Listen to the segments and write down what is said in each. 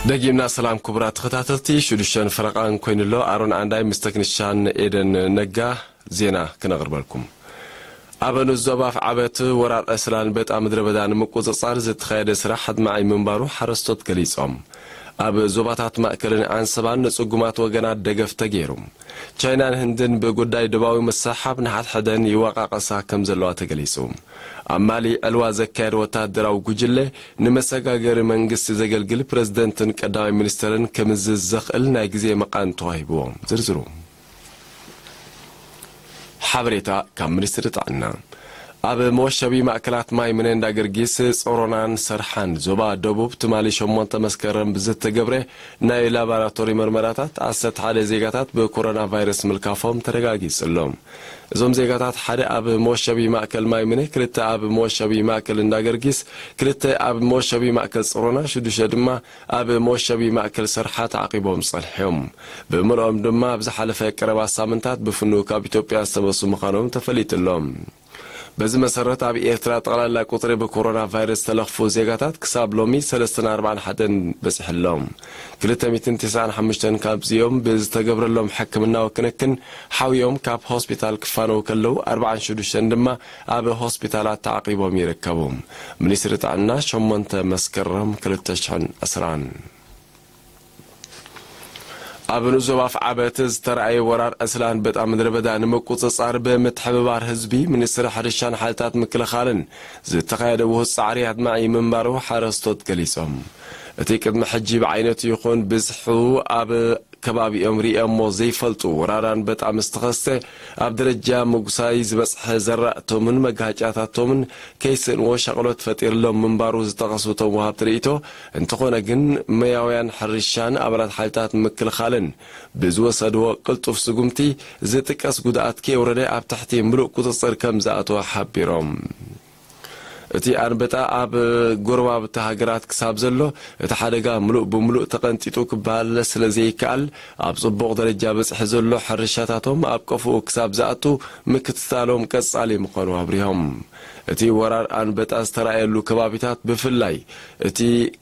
ደጊምና ሰላም ክቡራት ተኸታተልቲ፣ ሽዱሽተ ፈረቓ እንኮይኑ ኣሎ። ኣሮን ዓንዳይ ምስ ተክኒሻን ኤደን ነጋ ዜና ክነቕርበልኩም። ኣብ ንኡስ ዞባ ኣፍዓበት ወራር ዕስለ ኣንበጣ ምድረ በዳ ንምቁጽጻር ዝተኻየደ ስራሕ ኣድማዒ ምንባሩ ሓረስቶት ገሊጾም። ኣብ ዞባታት ማእከልን ዓንሰባን ንጽጉማት ወገናት ደገፍ ተገይሩ። ቻይናን ህንድን ብጉዳይ ዶባዊ ምስሕሓብ ንሓድሕደን ይወቃቀሳ ከም ዘለዋ ተገሊጹ። ኣብ ማሊ ዕልዋ ዘካየደ ወተሃደራዊ ጉጅለ ንመሰጋገሪ መንግስቲ ዘገልግል ፕረዚደንትን ቀዳማይ ሚኒስተርን ክምዝዝ ዘኽእል ናይ ግዜ መቓን ተዋሂብዎ። ዝርዝሩ። ሓበሬታ ካብ ሚኒስትሪ ጥዕና። ኣብ መወሸቢ ማእከላት ማይ ምነ እንዳ ገርጊስ፣ ጾሮናን ሰርሓን ዞባ ደቡብ ትማሊ ሸሞንተ መስከረም ብዝተገብረ ናይ ላቦራቶሪ መርመራታት ዓሰርተ ሓደ ዜጋታት ብኮሮና ቫይረስ ምልካፎም ተረጋጊጹ ኣሎ። እዞም ዜጋታት ሓደ ኣብ መወሸቢ ማእከል ማይ ምነ፣ ክልተ ኣብ መወሸቢ ማእከል እንዳ ገርጊስ፣ ክልተ ኣብ መወሸቢ ማእከል ጾሮና፣ ሽዱሽተ ድማ ኣብ መወሸቢ ማእከል ሰርሓ ተዓቂቦም ጸኒሖም። ብምልኦም ድማ ኣብ ዝሓለፈ ቀረባ ሳምንታት ብፍኑው ካብ ኢትዮጵያ ዝተመሱ ምዃኖም ተፈሊጡ ኣሎ። በዚ መሰረት ኣብ ኤርትራ ጠቕላላ ቁጽሪ ብኮሮና ቫይረስ ዝተለኽፉ ዜጋታት ክሳብ ሎሚ ሰለስተ ሚእትን ኣርባዓን ሓደን በጺሑ ኣሎ። ክልተ ሚእትን ተስዓን ሓሙሽተን ካብዚኦም ብዝተገብረሎም ሕክምናዊ ክንክን ሓውዮም ካብ ሆስፒታል ክፋነዉ ከለዉ፣ ኣርባዓን ሽዱሽተን ድማ ኣብ ሆስፒታላት ተዓቂቦም ይርከቡ። ሚኒስትሪ ጥዕና ሸሞንተ መስከረም ክልተ ሽሕን ዕስራን። ኣብ ንኡስ ዞባ ኣፍዓበት ዝተራእየ ወራር ዕስለ ኣንበጣ ምድረ በዳ ንምቁጽጻር ብምትሕብባር ህዝቢ፣ ሚኒስትሪ ሕርሻን ሓይልታት ምክልኻልን ዝተኻየደ ውሁድ ጻዕሪ ኣድማዒ ምንባሩ ሓረስቶት ገሊጾም። እቲ ቅድሚ ሕጂ ብዓይነቱ ይኹን ብዝሑ ኣብ ከባቢኦም ሪኦሞ ዘይፈልጡ ወራር ኣንበጣ ምስ ተኸስተ፣ ኣብ ደረጃ ምጉሳይ ዝበጽሐ ዘራእቶምን መጋሃጫታቶምን ከይስእንዎ ሻቕሎት ፈጢርሎም ምንባሩ ዝጠቐሱ እቶም ወሃብቲ ርእይቶ፣ እንተኾነ ግን መያውያን ሕርሻን ኣባላት ሓይልታት ምክልኻልን ብዝወሰድዎ ቅልጡፍ ስጉምቲ ዝጥቀስ ጉድኣት ከየውረደ ኣብ ትሕቲ ምሉእ ቁጽጽር ከም ዝኣተወ ሓቢሮም። እቲ ኣንበጣ ኣብ ጎረባብቲ ሃገራት ክሳብ ዘሎ፣ እቲ ሓደጋ ምሉእ ብምሉእ ተቐንጢጡ ክበሃል ስለ ዘይከኣል፣ ኣብ ጽቡቕ ደረጃ በጺሑ ዘሎ ሕርሻታቶም ኣብ ቀፍኡ ክሳብ ዝኣቱ ምክትታሎም ቀጻሊ ምዃኑ ኣብሪሆም። እቲ ወራር ኣንበጣ ዝተራእየሉ ከባቢታት፣ ብፍላይ እቲ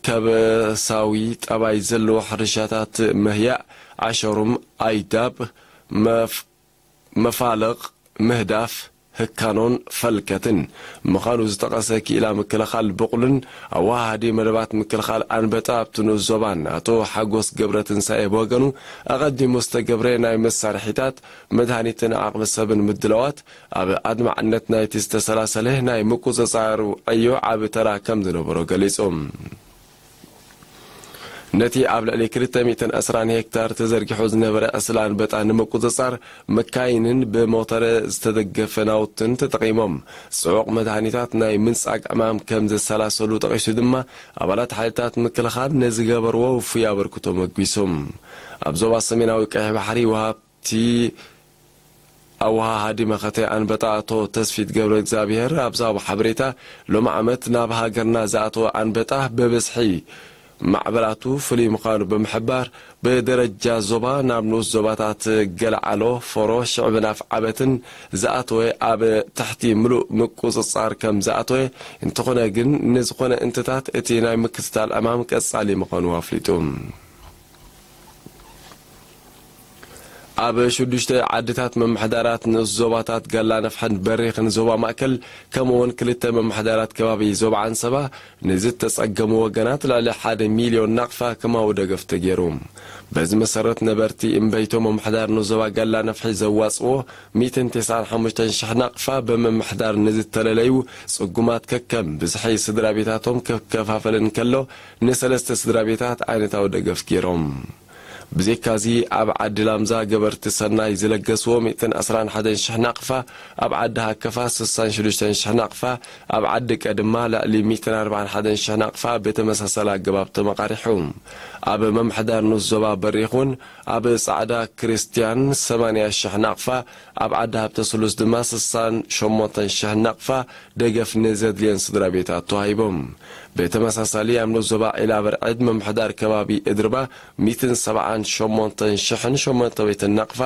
ከበሳዊ ጠባይ ዘለዎ ሕርሻታት ምህያእ፣ ዓሸሩም፣ ኣይዳብ፣ መፍ-፣ መፋለቕ፣ ምህዳፍ፣ ህካኖን ፈልከትን ምዃኑ ዝጠቐሰ ክኢላ ምክልኻል ብቑልን ኣወሃሃዲ መደባት ምክልኻል ኣንበጣ ኣብቲ ንኡስ ዞባን ኣቶ ሓጎስ ገብረትንሳኤ ብወገኑ፣ ኣቐዲሙ ዝተገብረ ናይ መሳርሒታት፣ መድሃኒትን ዓቕሚ ሰብን ምድላዋት ኣብ ኣድማዕነት ናይቲ ዝተሰላሰለ ናይ ምቁጽጻር ዕዮ ዓቢ ተራ ከም ዝነበሮ ገሊጹ። ነቲ ኣብ ልዕሊ ክልተ ሚእትን ዕስራን ሄክታር ተዘርጊሑ ዝነበረ ዕስለ ኣንበጣ ንምቁጽጻር፣ መካይንን ብሞተር ዝተደገፈ ናውትን ተጠቒሞም ጽዑቕ መድሃኒታት ናይ ምንጻግ ዕማም ከም ዘሰላሰሉ ጠቒሱ ድማ፣ ኣባላት ሓይልታት ምክልኻል ንዝገበርዎ ውፉይ ኣበርክቶ መጒሱ። ኣብ ዞባ ሰሜናዊ ቀይሕ ባሕሪ ወሃብቲ ኣወሃሃዲ መኸተ ኣንበጣ ኣቶ ተስፊት ገብረ እግዚኣብሔር ኣብ ዝሃቦ ሓበሬታ፣ ሎሚ ዓመት ናብ ሃገርና ዝኣተወ ኣንበጣ ብብዝሒ ማዕበላቱ ፍሉይ ምዃኑ ብምሕባር፣ ብደረጃ ዞባ ናብ ንኡስ ዞባታት ገለዓሎ፣ ፎሮ፣ ሽዕብን ኣፍዓበትን ዝኣተወ ኣብ ትሕቲ ምሉእ ምቁጽጻር ከም ዝኣተወ፣ እንተኾነ ግን ንዝኾነ እንትታት እቲ ናይ ምክትታል ዕማም ቀጻሊ ምዃኑ ኣፍሊጡ። ኣብ ሽዱሽተ ዓድታት ምምሕዳራት ንኡስ ዞባታት ጋላ ነፍሐን በሪኽን ዞባ ማእከል፣ ከምኡውን ክልተ ምምሕዳራት ከባቢ ዞባ ዓንሰባ፣ ንዝተጸገሙ ወገናት ልዕሊ ሓደ ሚልዮን ናቕፋ ከማዊ ደገፍ ተገይሩ። በዚ መሰረት ነበርቲ እምበይቶ ምምሕዳር ንኡስ ዞባ ጋላ ነፍሒ ዘዋጽዎ ሚእትን ተስዓን ሓሙሽተን ሽሕ ናቕፋ ብምምሕዳር ንዝተለለዩ ጽጉማት ከከም ብዝሒ ስድራ ቤታቶም ክከፋፈል እንከሎ፣ ንሰለስተ ስድራ ቤታት ዓይነታዊ ደገፍ ገይሮም። ብዘይካዚ ኣብ ዓዲ ላምዛ ገበርቲ ሰናይ ዝለገስዎ ሚእትን ዕስራን ሓደን ሽሕ ናቕፋ፣ ኣብ ዓዲ ሃከፋ ስሳን ሽዱሽተን ሽሕ ናቕፋ፣ ኣብ ዓዲ ቀ ድማ ልዕሊ ሚእትን ኣርባዓን ሓደን ሽሕ ናቕፋ ብተመሳሳሊ ኣገባብ ተመቓሪሑ። ኣብ ምምሕዳር ንኡስ ዞባ በሪኽ እውን ኣብ ጻዕዳ ክርስትያን ሰማንያ ሽሕ ናቕፋ፣ ኣብ ዓዲ ሃብተ ስሉስ ድማ ስሳን ሸሞንተን ሽሕ ናቕፋ ደገፍ ንዘድልየን ስድራ ቤታት ተዋሂቦም። ብተመሳሳሊ ኣብ ንኡስ ዞባ ዒላ በርዕድ ምምሕዳር ከባቢ እድርባ ሚእትን ሰብዓን ሸሞንተን ሽሕን ሸሞንተ ሚእትን ናቕፋ፣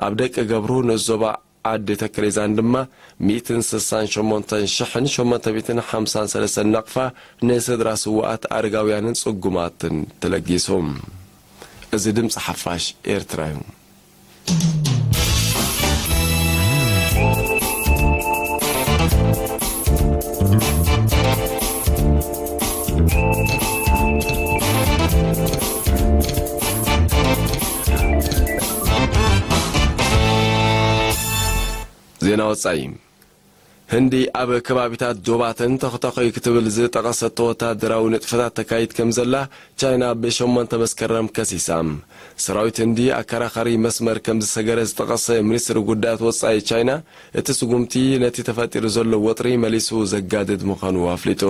ኣብ ደቂ ገብሩ ንኡስ ዞባ ዓዲ ተከሌዛን ድማ ሚእትን ስሳን ሸሞንተን ሽሕን ሸሞንተ ሚእትን ሓምሳን ሰለስተን ናቕፋ ንስድራ ስውኣት ኣረጋውያንን ጽጉማትን ተለጊሱ። እዚ ድምፂ ሓፋሽ ኤርትራ እዩ። ዜና ወጻኢ። ህንዲ ኣብ ከባቢታት ዶባተን ተኽተኸዩ ክትብል ዝጠቐሰቶ ወታደራዊ ንጥፈታት ተካይድ ከም ዘላ ቻይና ብሸሞንተ መስከረም ከሲሳ። ሰራዊት ህንዲ ኣከራኻሪ መስመር ከም ዝሰገረ ዝጠቐሰ ሚኒስትሪ ጉዳያት ወጻኢ ቻይና፣ እቲ ስጉምቲ ነቲ ተፈጢሩ ዘሎ ወጥሪ መሊሱ ዘጋድድ ምዃኑ ኣፍሊጡ።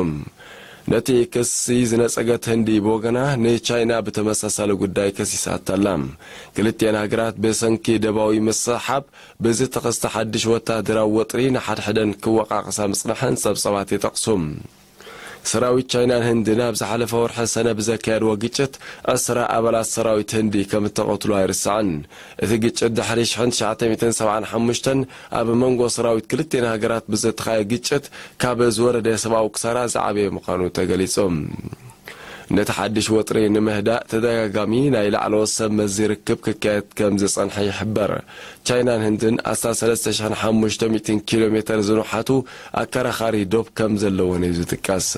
ነቲ ክሲ ዝነጸገት ህንዲ ብወገና ንቻይና ብተመሳሳሊ ጉዳይ ከሲሳታ ኣላ። ክልቲኤን ሃገራት ብሰንኪ ደባዊ ምስሕሓብ ብዝተኸስተ ሓድሽ ወታደራዊ ወጥሪ ንሓድሕደን ክወቃቐሳ ምጽንሐን ጸብጻባት ይጠቕሱ። ሰራዊት ቻይናን ህንድን ኣብ ዝሓለፈ ወርሒ ሰነ ብዘካየድዎ ግጭት ዕስራ ኣባላት ሰራዊት ህንዲ ከም እተቐትሉ ኣይርሳዕን። እቲ ግጭት ድሕሪ ሽሕን ትሽዓተ ሚእትን ሰብዓን ሓሙሽተን ኣብ መንጎ ሰራዊት ክልቲኤን ሃገራት ብዘተኻየ ግጭት ካብ ዝወረደ ሰብኣዊ ክሳራ ዝዓበየ ምዃኑ ተገሊጹ። ነቲ ሓድሽ ወጥሪ ንምህዳእ ተደጋጋሚ ናይ ላዕለዎት ሰብ መዚ ርክብ ክካየድ ከም ዝጸንሐ ይሕበር። ቻይናን ህንድን ኣስታት ሰለስተ ሽሕን ሓሙሽተ ሚእትን ኪሎ ሜተር ዝንውሓቱ ኣከራኻሪ ዶብ ከም ዘለወን እዩ ዝጥቀስ።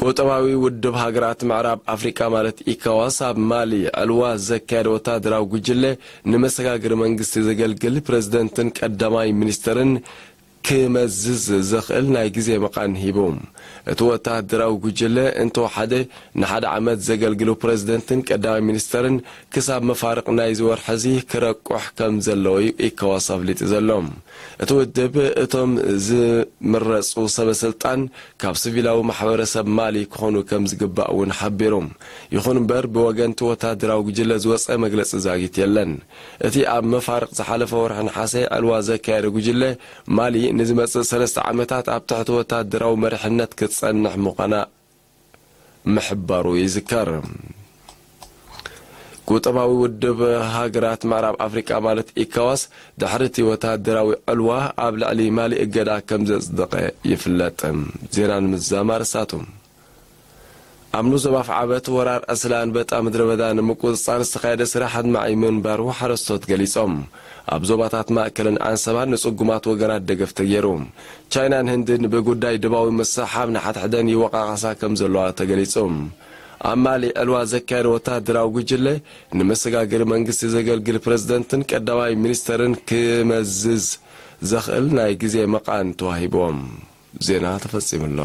ቁጠባዊ ውድብ ሃገራት ምዕራብ ኣፍሪቃ ማለት ኢካዋስ ኣብ ማሊ ዕልዋ ዘካየደ ወታደራዊ ጉጅለ ንመሰጋግሪ መንግስቲ ዘገልግል ፕሬዝደንትን ቀዳማይ ሚኒስተርን ክመዝዝ ዘኽእል ናይ ግዜ መቓን ሂቡ። እቲ ወተሃደራዊ ጉጅለ እንተወሓደ ንሓደ ዓመት ዘገልግሉ ፕሬዝደንትን ቀዳማይ ሚኒስተርን ክሳብ መፋርቕ ናይዚ ወርሒ እዚ ክረቁሕ ከም ዘለዎ እዩ ኢኮዋስ ኣፍሊጡ ዘሎ። እቲ ውድብ እቶም ዝምረጹ ሰበ ስልጣን ካብ ሲቪላዊ ማሕበረሰብ ማሊ ክኾኑ ከም ዝግባእ እውን ሓቢሩ። ይኹን እምበር ብወገን እቲ ወተሃደራዊ ጉጅለ ዝወጸ መግለጺ ዛጊት የለን። እቲ ኣብ መፋርቕ ዝሓለፈ ወርሒ ነሓሰ ዕልዋ ዘካየደ ጉጅለ ማሊ ንዝመጽእ ሰለስተ ዓመታት ኣብ ትሕቲ ወተሃደራዊ መሪሕነት ክትጸንሕ ምዃና ምሕባሩ ይዝከር። ቁጠባዊ ውድብ ሃገራት ምዕራብ ኣፍሪቃ ማለት ኢካዋስ ድሕሪ እቲ ወተሃደራዊ ዕልዋ ኣብ ልዕሊ ማሊ እገዳ ከም ዘጽደቐ ይፍለጥ። ዜና ንምዝዛም ኣርእስታቱ። ኣብ ኑዞብ ኣፍዓበት ወራር ዕስለ ኣንበጣ ምድረ በዳ ንምቁጽጻር ዝተኻየደ ስራሕ ኣድማዒ ምንባሩ ሓረስቶት ገሊጾም። ኣብ ዞባታት ማእከልን ዓንሰባን ንጽጉማት ወገናት ደገፍ ተገይሩ። ቻይናን ህንድን ብጉዳይ ደባዊ ምስሕሓብ ንሓድሕደን ይወቃቐሳ ከም ዘለዋ ተገሊጹ። ኣብ ማሊ ዕልዋ ዘካየደ ወተሃደራዊ ጉጅለ ንመሰጋገሪ መንግስቲ ዘገልግል ፕረዚደንትን ቀዳማይ ሚኒስተርን ክመዝዝ ዘኽእል ናይ ግዜ መቓን ተዋሂብዎም። ዜና ተፈጺሙ ኣሎ።